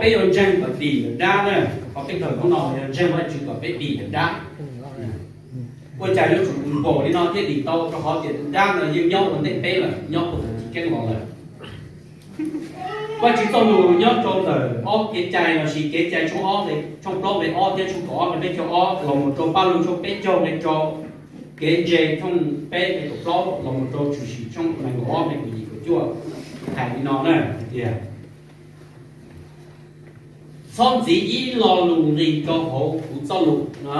Peb yuav ntseeg kom dim ntawm dab na, qhov peb kawm hnub no yog ntseeg Vajtswv kom peb dim ntawm dab. Ua cas yuav tsum npaum li no thiaj dim tau, rau qhov tias tus dab no yeej nyob ua ntej peb lawm, nyob puag thaum chiv keeb los lawm. Vajtswv txoj lus nyob rau ntawm ob Kev cai lossis Kev cai tshooj ob, tshooj plaub nqe ob thiab tshooj kaum ob nqe peb caug ob los mus rau Pajlug tshooj peb caug nqe rau, Kev ntse tshooj peb nqe kaum plaub los mus rau Tshwm sim tshooj nees nkaum ob nqe kaum yim kaum cuaj, hais li no na tias, txhob ntxiv ib lo lus nqis rau hauv kuv txoj lus no,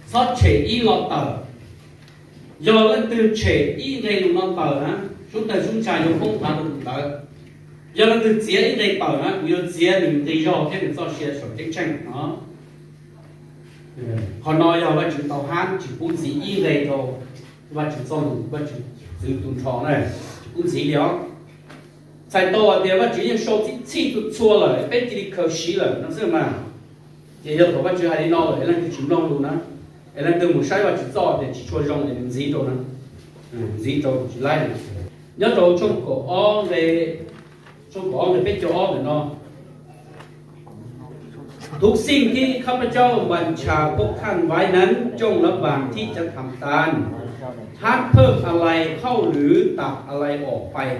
txhob tshem ib lo tawm. Yog leej twg tshem ib nqe lus no tawm na, sub tawg sub ntsa yuav poob nthav rau tus ntawd. Yog leej twg txiav ib nqe tawm na, kuv yuav txiav nws nqi zog thiab nws txoj sia saum ceeb tsheej no. Qhov no yog Vajtswv tau hab tsis pub ntxiv ib nqe rau Vajtswv txoj lus, Vajtswv txwv tu nrho na, tsis pub ntxiv li os. Txhais tau hais tias Vajtswv yeej sau txhij txhij txhua txhua lawm, peb cia li khaws siv lawm no xwb mas. Ces yog thaum Vajtswv hais li no lawm es leej twg tsis mloog lus na, es leej twg mus saib Vajtswv txoj tias tsis tshua zoo es nws ntxiv rau na, ntxiv rau tsis laib. Nyob rau tshooj kaum ob nqe, tshooj kaum ob nqe peb caug ob ntawm no, Thú xin khi khắp các cháu bàn trà quốc khăn vái nắn trong lớp bàn thí chắn thảm tàn. Hát thơm a lay khauj lwv tạp a lay ổ pày.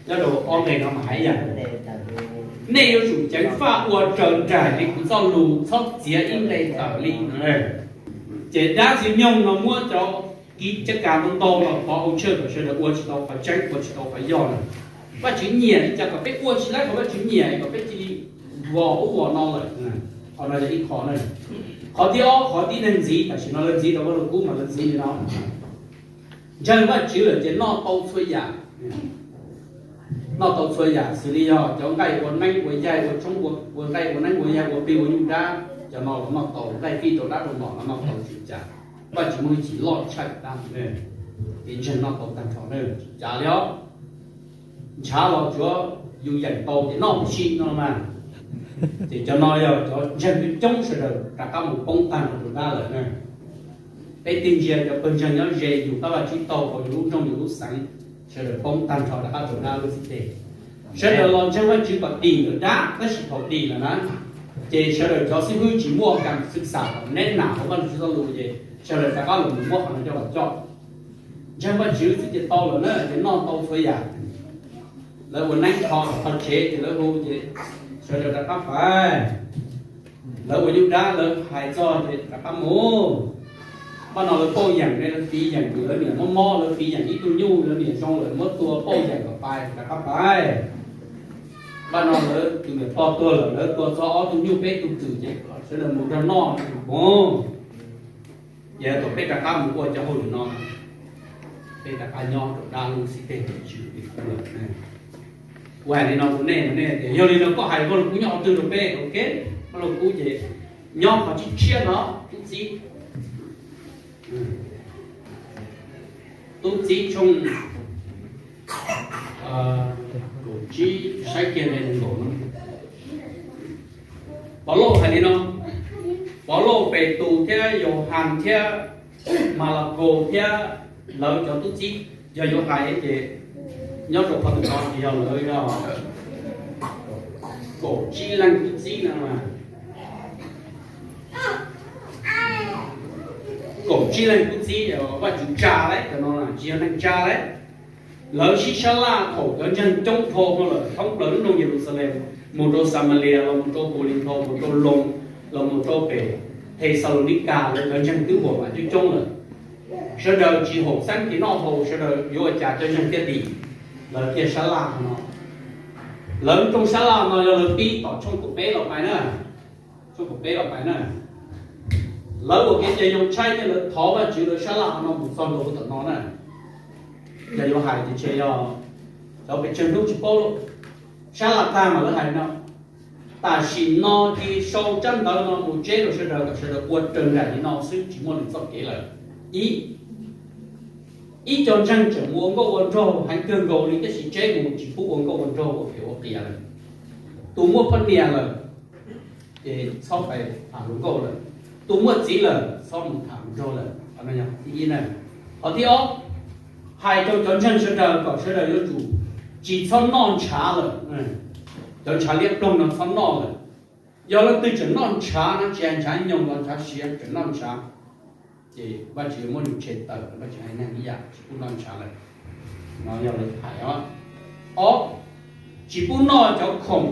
Nyob rau ob nqe no mas hais yam, nej yuav tsum ceev faj ua raws nraim li kuv txoj lus, txhob txiav ib nqe tawm li. Ces dab ntxwg nyoog no muab cov kiv caj kas ntau ntau los tov hauv tsawg kom sawv daws ua tsis tau qhov tseeb, ua tsis tau qhov yog lawm. Vajtswv nyiam li cas kom peb ua tsis laib qhov Vajtswv nyiam kom peb cia li vos ub vos no lawm. Qhov no yog ib qho na. Qhov thib ob, qhov tib neeg ntxiv, tam sim no lawv ntxiv rau Vajluskub mas lawv ntxiv li no: Ntseeg Vajtswv lawm ces noj tau txhua yam. Noj tau txhua yam xws li yog cov nqaij ua neeb ua yaig, ua tshoob, ua nqaij ua neeb ua yaig, ua plig ua nyuj dab, cov no los noj tau, nqaij fij rau dab rau nom los noj tau tsis cas. Vajtswv muaj ib chim loj tshaj dab, ces ntseeg noj tau tag nrho na, tsis cas li os. Ntshav los tsuav yus yeem tau ces noj ua si no mas. Ces cov no yog cov ntseeg coob coob sawv daws rov qab mus poob tag nrho rau dab lawm na. Peb tig ntsia cov pawg ntseeg nyob ze yus qab vaj tsib taug hauv yus lub nroog yus lub xeev, sawv daws poob tag nrho rov qab rau dab lub xib teg. Sawv daws los ntseeg Vajtswv kom dim ntawm dab, tab sis thaum dim lawm na, ces sawv daws cov xib hwb tsis muaj kam xwb xam kom neb nam hauv Vajtswv txoj lus ces sawv daws rov qab los mus muab qhov no coj los coj. Ntseeg Vajtswv xwb ces tau lawm na, ces noj tau txhua yam. Lawv ua neeb kho tau tsev ces lawv hu ces sawv daws rov qab pais. Lawv ua nyuj dab lawv hais txog ces rov qab mus. Paj no lawv pauj yeem ne, lawv fiv yeem, lawv niam mob mob lawv fiv yeem ib tug nyuj, lawv niam zoo lawm muab tua pauj yeem kom pais, rov qab pais. Paj no lawv tus niam pog tuag lawm lawv tua txog ob tug nyuj peb tug twm ces sawv daws mus nrog noj mus. Ces thaum peb rov qab mus ua cov hauj lwm no, peb rov qab nyob rau dab lub xib teg Vajtswv li qub lawm. Kuv hais li no rau nej no, nej tias yog li no koj hais Vajluskub nyob qhov twg rau peb? Ok, Vajluskub ces nyob qhov tshiab tshiab no, tub txib. Tub txib tshooj kaum tsib, saib kiag nqe nees nkaum no. Pov Lauj hais li no, Pov Lauj, Petus thiab Yauhas thiab Malakaus thiab lawv cov tub txib, yog yuav hais ces nyob rau qhov twg no ces yog lawv yog kaum tsib leej tub txib no mas. Kaum tsib leej tub txib Vajtswv tsa lawm, cov no tsis yog neeg tsa lawm. Lawv sib sab laj thaum cov ntseeg coob dhau no lawm thoob plaws lub nroog Yeluxalees, mus rau Xamalias, los mus rau Kuv Lis Nthos, mus rau Loos, los mus rau pem Thexalaunikam, lawv cov ntseeg twb huam vam coob coob lawm. Sawv daws tsis haum xeeb kev noj haus, sawv daws yuav ua cas cov ntseeg thiaj dim, lawv thiaj sab laj no. Lawv rooj sab laj no yog lawv pib tom tshooj kaum peb los pais na. Tshooj kaum peb los pais na. Lawv ua kev cai yoo tshaib thiab lawv thov Vajtswv, lawv sab laj no mus txog nkaus rau tom no na. Yog yuav hais ces ntshe yog cov pes tsawg hnub tsis paub, sab laj tag mas lawv hais no: Tam sim no ces sau tsab ntawv no mus tseb rau sawv daws kom sawv daws ua raws nraim li no xwb, tsis muaj lwm txoj kev lawm. Ib, ib co ntseeg tseem mus ua nkauj ua nraug heev kawg nkaus li, tab sis tseb mus tsis pub ua nkauj ua nraug ua phem ua qias lawm. Tus muaj poj niam lawm ces txhob pais tham hluas nkauj lawm, tus muaj txiv lawm txhob mus tham hluas nraug lawm. Qhov no yog qhov thib ib na. Qhov thib ob, hais rau cov ntseeg sawv daws kom sawv daws yuav tsum tsis txhob noj ntshav lawm. cov ntshav liab ploog no txhob noj lawm. Yog leej twg tseem noj ntshav no, tsis hais ntshav nyoog los ntshav siav, tseem noj ntshav, ces Vajtswv yuav muab nws tshem tawm, Vajtswv hais neeg ib yam, tsis pub noj ntshav lawm. No yog lawv hais os. Ob, tsis pub noj cov khoom,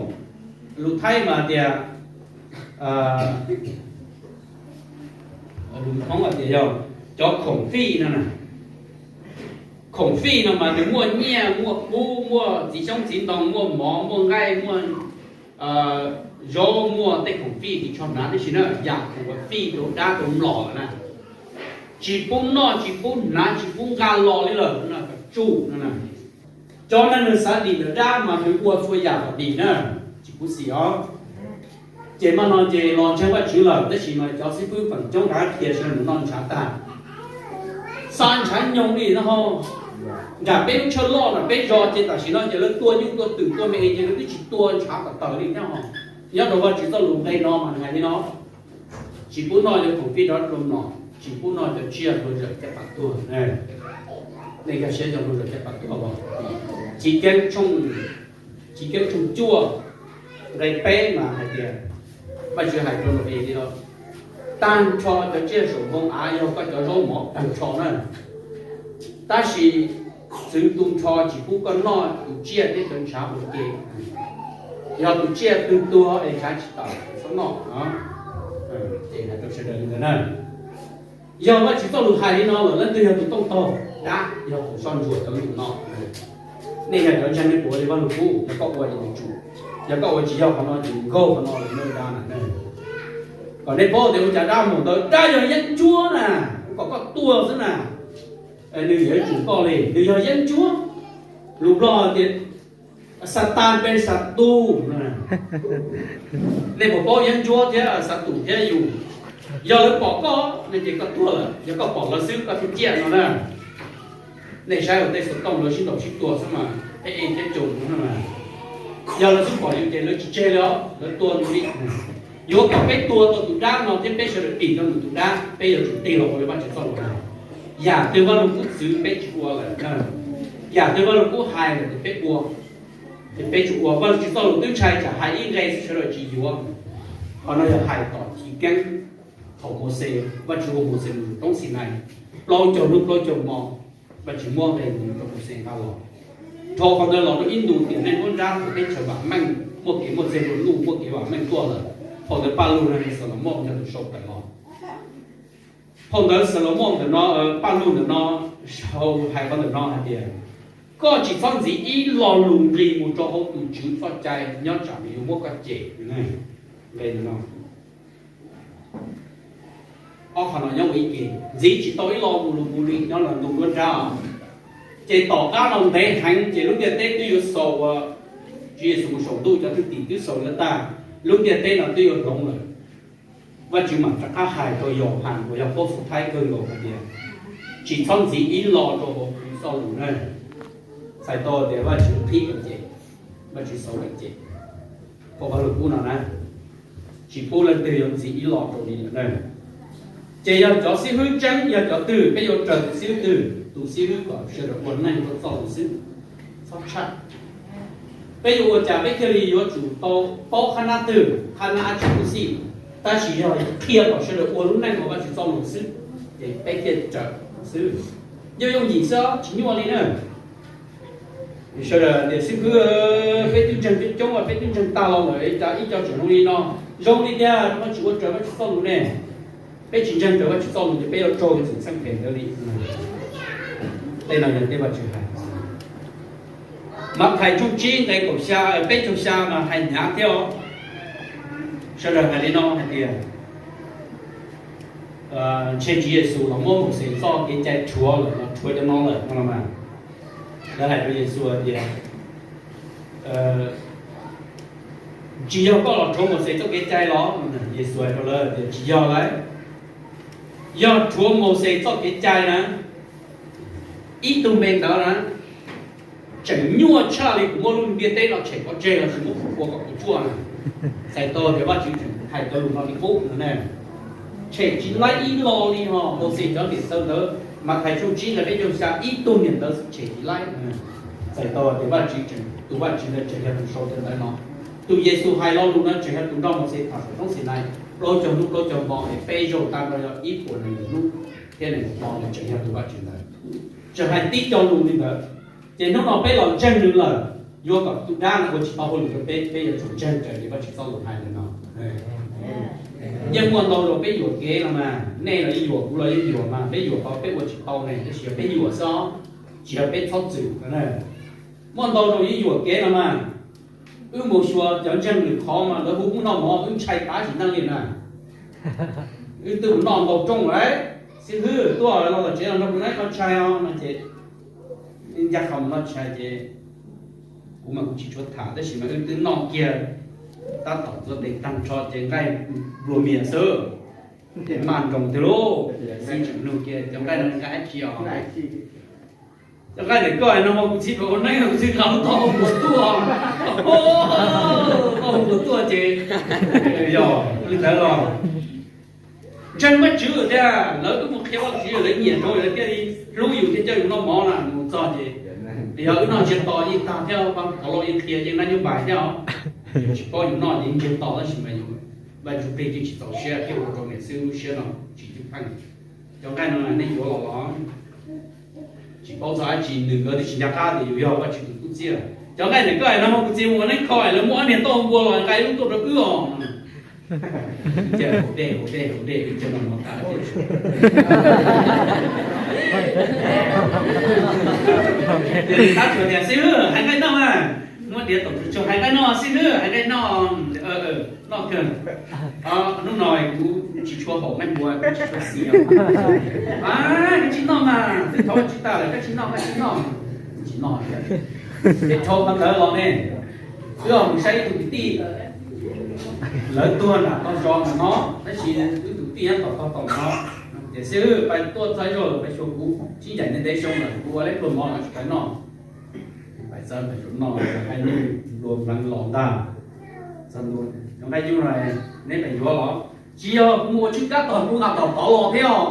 lus Thaib mas tias, lus Hmoob tias yog cov khoom fij no. Khoom fij no mas nws muaj nyiaj, muaj kub, muaj txiv xyoob txiv ntoo, muaj mov, muaj nqaij, muaj zaub, muaj tej khoom fij ris tsho hnav tib si na, yam khoom uas fij rau dab rau mlom lawm na. Tsis pub noj, tsis pub hnav, tsis pub nqa los li lawm no, kom tsum no na. Cov neeg nws xav dim ntawm dab mas nws ua txhua yam kom dim na, tsis pub xim os. Ces mas no ces los ntseeg Vajtswv lawm, tab sis mas cov xib fwb feem coob rov qab qhia sawv daws mus noj ntshav tag. Xa ntshav nyoog li no ho, nram peb lub tshaj loj nram peb zos ces tam sim no ces lawv tua nyuj tua twm tua me es ces lawv twb tsis tua ntshav kom tawm li thiab ho. Nyob rau Vajtswv txoj lus nqe no mas nws hais li no: Tsis pub noj cov khoom fij rov rau mlom, tsis pub noj cov tsiaj hluav zawm caj pas tuag. Nej nkag siab cov hluav zawm caj pas tuag los? Chiv Keeb tshooj, Chiv Keeb tshooj cuaj nqe peb mas hais tias, Vajtswv hais rau Nau-es li no: Tag nrho cov tsiaj saum npoo av yog koj cov zaub mov tag nrho na, tab sis txwv tu nrho tsis pub koj noj tus tsiaj thiab cov ntshav ua ke. Yog tus tsiaj twg tuag es ntshav tsis tawm, txhob noj. Ces hais rau sawv daws li ntawd na. Yog Vajtswv txoj lus hais li no lawm, leej twg yog tus tooj taug? Dab yog tus soj ntsuam cov lus no. Nej yog cov ntseeg nej puas ua li Vaj Lug Kub? Yog koj ua ces nws tsum, yog koj ua tsis yog qhov no ces nkaug qhov no los nyob dab na. Kom nej paub tias ua cas dab mus ntawd, dab yog yeeb ncuab na, kom koj tuag xwb na. Nws yuav tsum koj li, nws yog yeeb ncuab. Lus Nplog tias Satan pes Satus. Nej puas paub yeeb ncuab thiab Satus thiab yus? Yog lawv pom koj no ces koj tuag lawm, yog koj pom lawv xwb koj thiaj ciaj no na. Nej saib ua tej xov tooj lawv sib ntaus sib tua xwb mas, eb eb thiab cus no na. Yog lawv xub pom yus ces lawv tsis tseg li os, lawv tua nws li. Yuav kom peb tua tau tus dab no thiab peb sawv daws dim tau nws tus dab, peb yuav tsum tig los ua li Vajtswv txoj lus hais. Yam twg Vaj Lug Kub txwv peb tsis ua lawm, yam twg Vaj Lug Kub hais lawm ces peb ua, ces peb tsis ua. Vajtswv txoj lus twb ntshai tsam hais ib nqe xwb sawv daws tsis yuav. Qhov no yog hais tom Chiv Keeb thaum Mauxes, Vajtswv hu Mauxes mus roob Xinais plaub caug hnub plaub caug hmo, Vajtswv muab nqe mus rau Mauxes nqa los. Dhau qhov ntawd los rau ib ntus tiam neej nruab nrab thaum teb chaws vam meej, muaj kev muaj txiag nplua nuj, muaj kev vam meej tuaj lawm, thaum ntawd Paj Lug no Xalamauj yog tus sau tawm los. Thaum ntawd Xalamauj ntawm no, Paj Lug ntawm no, sau hais qhov ntawm no hais tias, koj tsis txhob ntxiv ib lo lus nqis mus rau hauv tus Tswv txoj cai nyob tsam nws yuav muab koj cem. Nqe ntawm no, ob qho no nyob ua ib ke, ntxiv tsis tau ib lo lus mus li nyob los ntu nruab nrab. Ces tom qab no ntev heev ces lub ntiaj teb twb yuav xaus, Tswv Yexus mus saum ntuj, cov thwj tim twb xaus lawv tag, lub ntiaj teb no twb yuav hloov lawm. Vajtswv mam rov qab hais rau Yauhas uas yog paub xu thaib kawg nkaus hais tias, tsis txhob ntxiv ib lo rau hauv kuv txoj lus na. Txhais tau tias Vajtswv qhib kom cem, Vajtswv xauv kom cem, Paj Lug Kub no na, tsis pub leej twg yuav ntxiv ib lo rau li lawm na. Ces yog cov xib hwb tseeb yog cov twg, peb yuav raws tus xib hwb twg, tus xib hwb kom sawv daws ua neej rau txoj lus xwb, txhob tshaj. Peb yuav ua cas peb thiaj li yuav tsum tau paub qhab nab twg, qhab nab dab tsi huv xim, tab sis yog qhia kom sawv daws ua lub neej uas Vajtswv txoj lus xwb, ces peb thiaj raws xwb. Yooj yooj yim xwb tsis nyuaj li na. Sawv daws tias xib hwb, peb twb ntseeg coob coob, peb twb ntseeg tag los lawm, cas ib co tseem zoo li no? Zoo li tiag, rau qhov tsis ua raws Vajtswv txoj lus ne. Peb tsis ntseeg raws Vajtswv txoj lus ces peb yuav raug cov xwm txheej phem ntawd li. Tej no yog tej Vajtswv hais. Mathais tshooj tsib nqe kaum xya, peb caug xya mas hais hnyav thiab os. Sawv daws hais li no hais tias, ntshe Tswv Yexus los muab Mauxes txoj kev cai rhuav lawm, los rhuav cov no lawm no mas. Lawv hais rau Yexus hais tias, tsis yog koj los rhuav Mauxes txoj kev cai los? Yexus hais rau lawv tias, tsis yog lauj. Yog rhuav Mauxes txoj kev cai na, ib tug me ntawd na, tseem nyuaj tshaj li kuv muab lub ntiaj teb no tshem pov tseg los sis muab kuv ua kom kuv tsuaj na. Txhais tau tias Vajtswv tseem hais cov lus no li qub no ne. Tshem tsis laib ib lo li ho, Mauxes cov niam ntawv ntawd, Mathais tshooj tsib nqe peb caug xya, ib tug niam ntawv xwb tshem tsis laib. Txhais tau tias Vajtswv tseem, tus Vajtswv ntawd tseem yog tus sau cov ntawv no. Tus Yexus hais lo lus no tseem yog tus nrog Mauxes tham saum roob Xinais plaub caug hnub plaub caug hmo es peb zaug tag nrho yog ib puas nees nkaum hnub thiab nees nkaum hmo no tseem yog tus Vajtswv ntawd. Tseem hais tib co lus li ntawd, ces hnub no peb los ntseeg nws lawm, yuav kom tus dab no ua tsis tau hauj lwm rau peb, peb yuav tsum ntseeg raws li Vajtswv txoj lus hais ntawm no. Yeej muaj ntau zaus peb yuam kev no mas, nej los yeej yuam, kuv los yeej yuam mas, peb yuam tau peb ua tsis tau ne, tab sis yog peb yuam xwb, tsis yog peb txhob txwm. Muaj ntau zaus yeej yuam kev no mas, wb mus xyuas cov ntseeg lwm qhov mas lawv hu wb noj mov wb ntshai tab sis neej li na. Wb twb mus noj ntau rooj lawm, xib hwb tuaj los tom tsev los nrog kuv noj ib qho tshais os no ces ncaj qhov mus noj tshais ces kuv mas kuv tsis tshua tham tab sis mas wb twb noj kiag, tab tom txuas tes tag nrho ces nqaij nplua mias xwb, ces maj nroos tiag lauj. Xib tseem nug kiag cov nqaij no nqaij dab tsi os? Cov nqaij ntawm koj no mas kuv txiv pem ua neeb kuv txiv nqa lub tog ua npuas tuaj, tog ua npuas tuaj ces yog li ntawd los ntseeg Vajtswv tiag, lawv twb mus qhia Vajtswv lawv nyiam rau lawv thiaj li hlub yus thiaj coj yus noj mov na. Mus txog ces yog wb noj ntsiag to yeej tag thiab, qhov los yeej qhia yeej nab nyob npais thiab os. Yus tsis paub yus noj ces ntsiag to tab sis mas yus Vajtswv qhia yeej tsis txaus siab thiaj ua rau niam xwb lub siab no tsis cub pheej. Cov nqaij no nej yuav los los tsis paub txog dab tsi, nws nkawd twb tsis nco qab tias yus yog Vajtswv tus tub txib. Cov nqaij ntawm koj no mas kuv txiv mus ua neeb kho lawv muab ob niag tauj npua los nqa ib lub tuaj rau wb os. Ces haus dej haus dej haus dej ib co no no tas. Ces tab tsuas tias xib hwb hais nqaij noj mas, muab diav tom tsuas tsuag hais nqaij noj xib hwb hais nqaij noj, noj kawg. Hnub no kuv tsis tshua haum nqaij npua, kuv tsis tshua xis os. Koj tsis noj mas, thov tsis tas lawm koj tsis noj koj tsis noj. Tsis noj. Ces dhau qhov ntawd los ne, wb mus saib ib tug kwv tij, lawv tuag nram toj zos ntawm no, tab sis wb tus tij nyob tom tog tom no. Ces xib hwb pais tuaj txog ib zaug pais xyuas kuv, sib ncaim ntev ntev xyoo lawm kuv ua leb pluag mov los tsis pais noj. Pais txawv pais noj hais lus nplua hleev los ntag. Txog ntua, cov nqaij nyuj no neb pais yuav los? Tsis yog, kuv mus ua tswb kab tog kuv nqa tom tod los thiab os.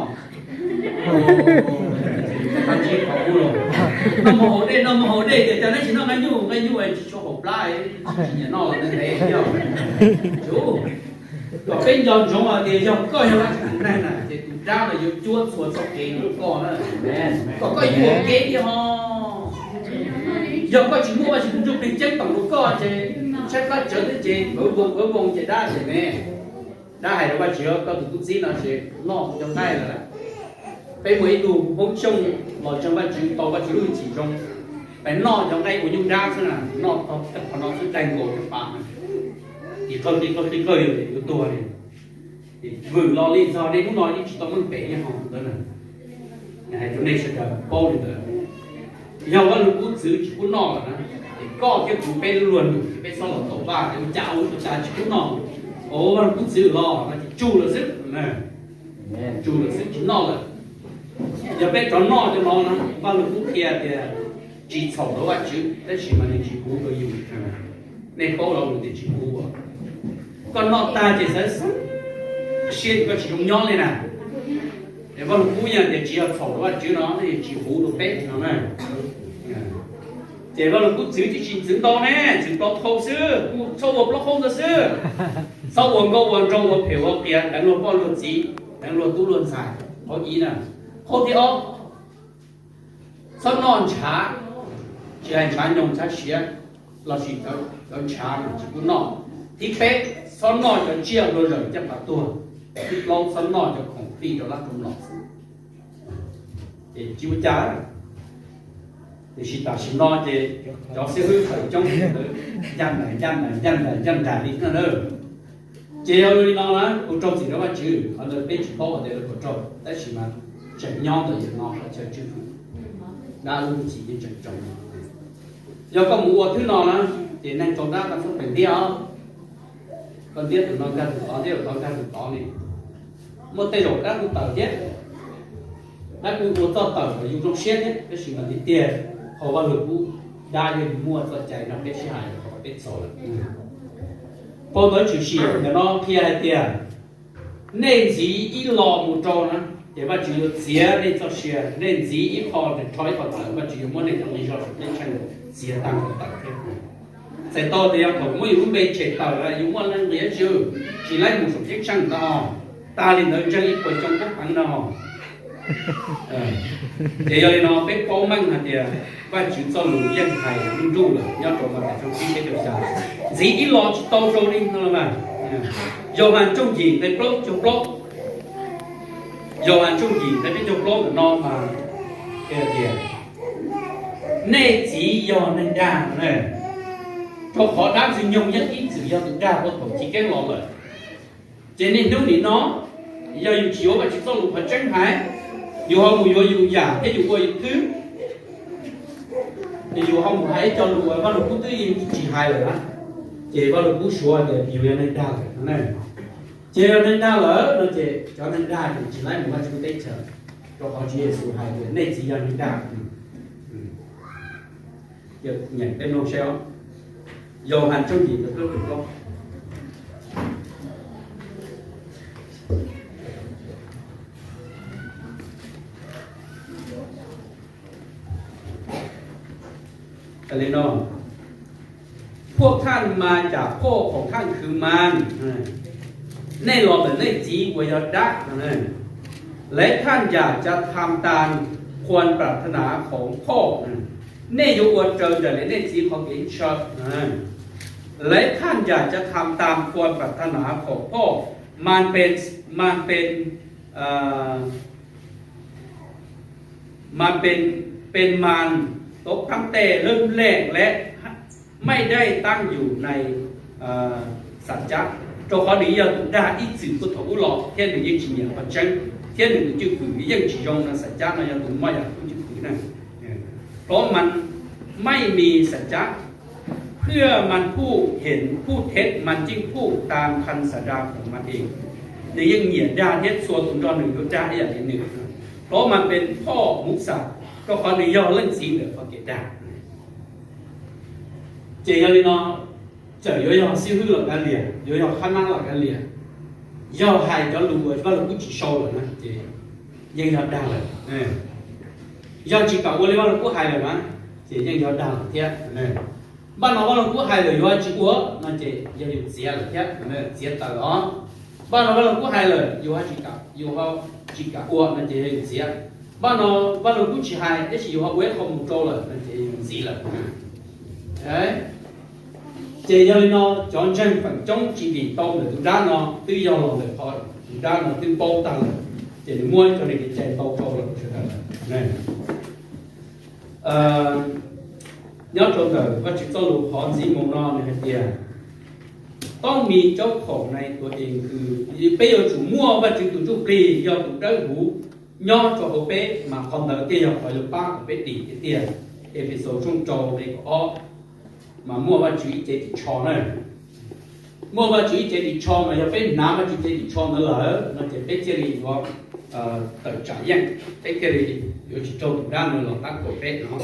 Noj mov haus dej, noj mov haus dej tias cas neb tsis noj nqaij nyuj, nqaij nyuj tsis tshua haum plab, tsis nyiam noj los ntev ntev thiab. Kom peb nco ntsoov hais tias yog koj yog Vajtswv tus neeg na ces tus dab no yuav cuab txhua txoj kev rau koj na. Kom koj yuam kev tiag ho. Yog koj tsis muaj Vajtswv tus Ntsuj Plig ceeb toom rau koj ces tshaib plab tsawv teb ces vawv voos vawv voos ces dab ces ne. Dab hais rau Vajtswv, koj tus tub txib no ces noj cov nqaij lawm. Peb muaj ib tug Hmoob Xyooj los ntseeg Vajtswv tau Vajtswv lub hwj chim zoo, peb noj cov nqaij ua nyuj dab xwb na, noj tau qhov no xwb daig nkaus cov pas na, qi qawg qi qawg qi qawg yuav tuag li. Vwm los li txog niaj hnub no yeej tsis tau meej pem li ho ntawd na. Hais rau nej sawv daws paub li ntawd. Yog Vaj Lug Kub txwv tsis pub noj lawm na, es koj thiab kuv peb lub luag num peb txhob los tau Vaj, ua cas ua cas tsis pub noj. Ua Vaj Lug Kub txwv los no ces tsug lawm xwb. Tsug lawm xwb tsis noj lawm. Yog peb rov noj cov no na, Vaj Lug Kub qhia tias tsis txhaum rau Vajtswv tab sis mas nws tsis huv rau yus. Nej paub lo lus tias tsis huv. Koj noj tag ces xav siab koj tsis zoo nyob li na. Es Vaj Lug Kub yog tias tsis yog txhaum rau Vajtswv no, tsis huv rau peb no na. Ces Vaj Lug Kub txwv tsis txwv ntau ne, txwv plaub qhau xwb, kuj txhob ua plaub qhau ntawd xwb. Txhob ua nkauj ua nraug ua phem ua qias deev luag poj luag txiv, deev luag tub luag ntxhais, qhov ib na. Qhov thib ob, txhob noj ntshav, tsis hais ntshav nyoog ntshav siav lossis cov ntshav tsis pub noj. Thib peb, txhob noj cov tsiaj luag zawm caj pas tuag. Thib plaub, txhob noj cov khoom fij rau lab rau mlom xwb. Ces tsis ua cas. Tiam sis tam sim no ces cov xib hwb tawm coob ntawd ncaj nraim ncaj nraim ncaj nraim ncaj nraim li na. Ces yog li no na, kuv raug txim rau Vajtswv, qhov ntawd peb tsis paub hais tias lawv puas raug, tab sis mas tseem nyob ntawm yam no qhov chaw tswj hwm, dab lub txim yeej tseem tsoom. Yog koj mus ua thwb no na, ces neeg tau dab koj txhob pem ntiab os. Koj ntiab tus no nkag tus tod, ntiab tus tod nkag tus tod ne. Muaj tej zaum dab kuj tawm thiab, dab kuj ua txoj tawm kom yus zoo siab thiab, tab sis mas tiag tiag, hauv Vaj Lug Kub, dab yeej muaj txoj cai nrog peb sib hais kom peb txhaum lawm. Phau ntawv Tshwm Sim ntawm no qhia hais tias, nej ntxiv ib lo mus rau na, ces Vajtswv yuav txiav nej txoj sia, nej ntxiv ib qho rho ib qho tawm, Vajtswv yuav muab nej cov nqi zog saum nej tsheej txiav tag nrho tawm thiab. Txhais tau tias yog thaum muab yus lub npe tshem tawm lawm yus muaj leej nqi dab tsi, tsis laib mus saum ceeb tsheej ntag. Tag li ntawd ntseeg ib puas xyoo poob peev no. Ces yog li no peb paub meej hais tias Vajtswv txoj lus yeej hais nruj nruj lawm nyob rau Mathais tshooj tsib nqe rau xya, ntxiv ib los tsis tau rau li no los mas. Yauhas tshooj yim nqe plaub caug plaub, Yauhas tshooj yim nqe peb caug plaub ntawm no mas hais tias, nej txiv yog neeg dag ne, rau qhov dab ntxwg nyoog yeej ib txwm yog tus dag puag thaum chiv keeb los lawm. Ces niaj hnub nim no, yog yus tsis yuav Vajtswv txoj lus qhov tseeb hais, yus ho mus yuav yus yam thiab yus ua yus twb, ces yus ho mus hais ib co lus uas Vaj Lug Kub twb yeej tsis hais lawm na, ces Vaj Lug Kub suav tias yus yog neeg dag lawm. Ces yog neeg dag lawm no ces cov neeg dag ces tsis laib mus Vajtswv teb chaws, rau qhov Tswv Yexus hais tias nej txiv yog neeg dag. Nyeem peb mloog seb, Yauhas tshooj yim nqe plaub caug plaub. พวกท่านมาจากพ่อของท่านคือมาร nej los ntawm nej txiv uas yog dab, lawv ท่านอยากจะทำตามความปรารถนาของพ่อ nej yuav ua raws nraim li nej txiv qhov kev ntshaw. Lawv ท่านอยากจะทำตามความปรารถนาของพ่อ มันเป็นมันเป็น มันเป็นเป็นมารตกตั้งแต่เริ่มแรกและไม่ได้ตั้งอยู่ในสัจจะ rau qhov nws yog tus dag ib txwm puag thaum ub los thiab nws yeej tsis nyiam qhov tseeb, thiab nws tus cwj pwm yeej tsis zoo no, สัจจะ no yog tus moj yam tus cwj pwm na. เพราะมันไม่มีสัจจะ เพื่อมันพูดเห็นพูดเท็จ มันจึงพูดตามคำสัญญาของมันเอง nws yeej nyiam dag thiab txhua tus nrog nws yuav dag ib yam li nws, เพราะมันเป็นพ่อ มุสา rau qhov nws yog leej txiv ntawm qhov kev dag. Ces yog li no, txawm yuav yog xib hwb los kav liam, yuav yog qhab nab los kav liam, yog hais cov lus uas Vaj Lug Kub tsis sau lawm na ces yeej yog dag lawm. Yog tsis kam ua li Vaj Lug Kub hais lawm na ces yeej yog dag lawm thiab. Npaj no Vaj Lug Kub hais lawm yus ho tsis ua no ces yog yus txiav lawm thiab, txiav tawm os. Npaj no Vaj Lug Kub hais lawm yus ho tsis kam, yus ho tsis kam ua no ces yog yus txiav. Npaj no Vaj Lug Kub tsis hais tab sis yus ho ua ib qho mus rau lawm no ces yus ntxiv lawm. Ces yog li no cov ntseeg feem coob tsis dim tau ntawm tus dab no twb yog los ntawm qhov tus dab no twb paub tag lawm, ces nws muab cov niag kev cai ntau rau lawm sawv daws lawm. Nyob rau ntawm Vajtswv txoj lus qhov ntxiv mus no nws hais tias, ต้องมีเจ้าของในตัวเอง คือ peb yuav tsum muaj Vajtswv tus Ntsuj Plig yog tus dawb huv nyob rau hauv peb, mas qhov ntawd thiaj yog qhov yuav pab kom peb dim tiag tiag. Efexus tshooj rau nqe kaum ob, mas muaj Vajtswv ib cev ris tsho na. Muaj Vajtswv ib cev ris tsho mas yog peb hnav Vajtswv cev ris tsho ntawd lawm no ces peb thiaj li yuav tawm tsam yeej, peb thiaj li yuav tsis raug tus dab no los tab kaum peb no.